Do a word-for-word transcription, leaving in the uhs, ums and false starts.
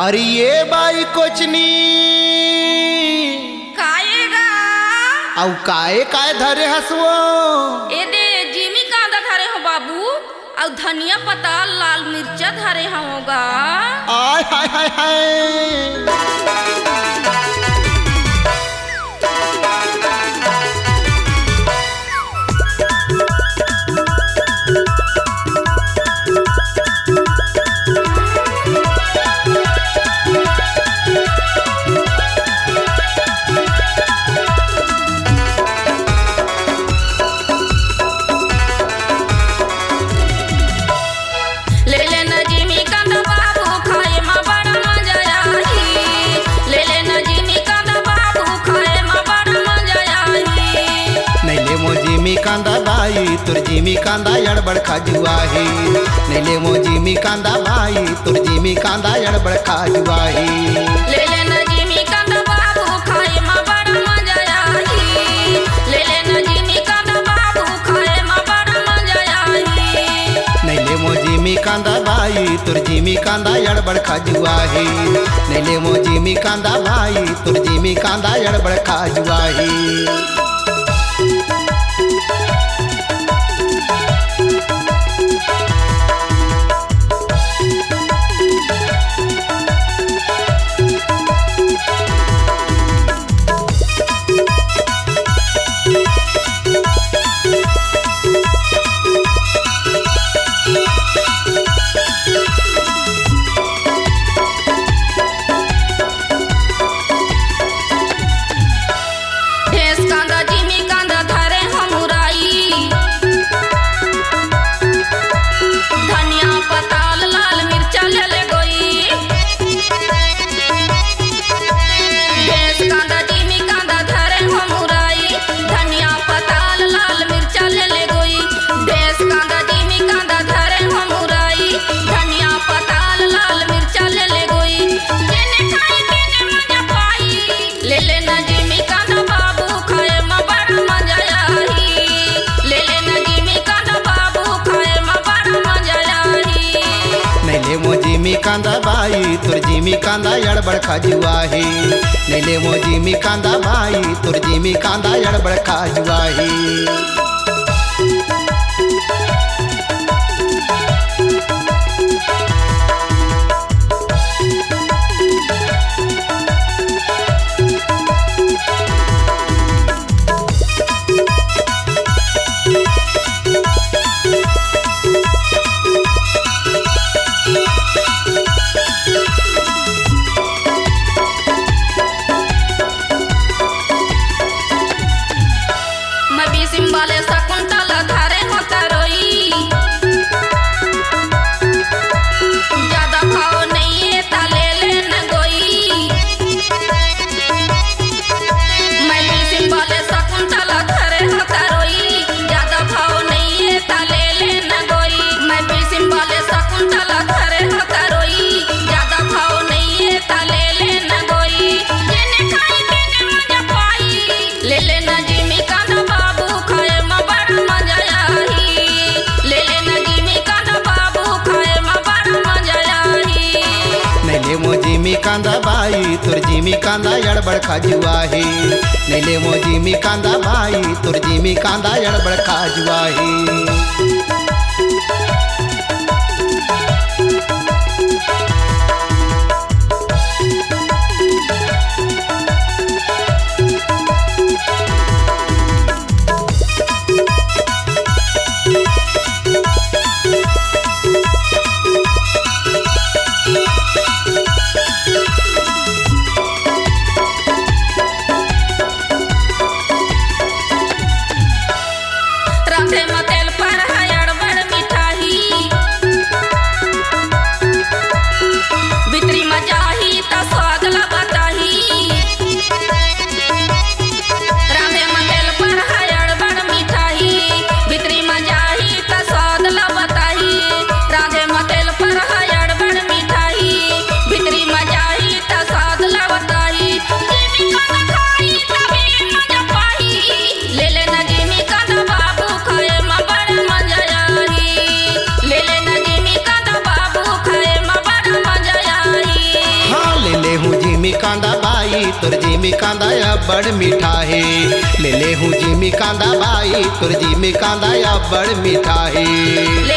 अरे ये बाई कोचनी, काये गा? अउ काये काये धरे हस वो? ए दे, जिमी कांदा धरे हो बाबू, अउ धनिया पताल लाल मिर्चा धरे हो गा। आय हाय हाय हाय। ले ले न जिमी कांदा बाबू, खाए म बड़ा मजा आही। ले ले न जिमी कांदा बाबू, खाए म बड़ा मजा आही। नइ ले मो जिमी कांदा बाई, तोर जिमी कांदा अड़बड़ खाजुआही। नइ ले मो जिमी कांदा बाई, तोर जिमी कांदा अड़बड़ खाजुआही। ले ले न जिमी कांदा बाबू, खाए म बड़ा मजा आही। ले ले न जिमी कांदा बाबू, खाए म बड़ा मजा आही। नइ ले मो जिमी कांदा बाई, तोर जिमी कांदा अड़बड़ खाजुआही। नइ ले मो जिमी कांदा बाई, तोर जिमी कांदा अड़बड़ खाजुआही। भेस कांदा, जिमी कांदा धरे हो मुराई। धनिया पताल लाल मिर्चा ले ले गोई। भेस कांदा, जिमी कांदा धरे हो मुराई। धनिया पताल लाल मिर्चा ले ले गोई। भेस कांदा, जिमी कांदा धरे हो मुराई। धनिया पताल लाल मिर्चा ले ले गोई। जेने खाई तेने मजा पाई। ले ले न जिमी कांदा बाबू, खाए म बड़ा मजा आही। ले ले न जिमी कांदा बाबू, खाए म बड़ा मजा आही। नइ ले मो जिमी कांदा बाई, तोर जिमी कांदा अड़बड़ खाजुआही। नइ ले मो जिमी कांदा बाई, तोर जिमी कांदा अड़बड़ खाजुआही। मैं बीसिम वाले शकुंतला धरे हो तरोई। ज्यादा भाव नइये ता ले ले न गोई। मैं बीसिम वाले शकुंतला धरे हो तरोई। ज्यादा भाव नइये ता ले ले न गोई। मैं बीसिम वाले शकुंतला धरे हो तरोई। ज्यादा भाव नइये ता ले ले न गोई। जेने खाई तेने मजा पाई। ले ले न जिमी कांदा बाबू, खाए म बड़ा मजा आही। ले ले न जिमी कांदा बाबू, खाए म बड़ा मजा आही। नइ ले मो जिमी कांदा बाई, तोर जिमी कांदा अड़बड़ खाजुआही। नइ ले मो जिमी कांदा बाई, तोर जिमी कांदा अड़बड़ खाजुआही। राधे म तेल पा तोर जिमी कांदा अब्बड़ मीठा हे। ले ले हूँ जिमी कांदा भाई, तोर जिमी कांदा अब्बड़ मीठा हे। ले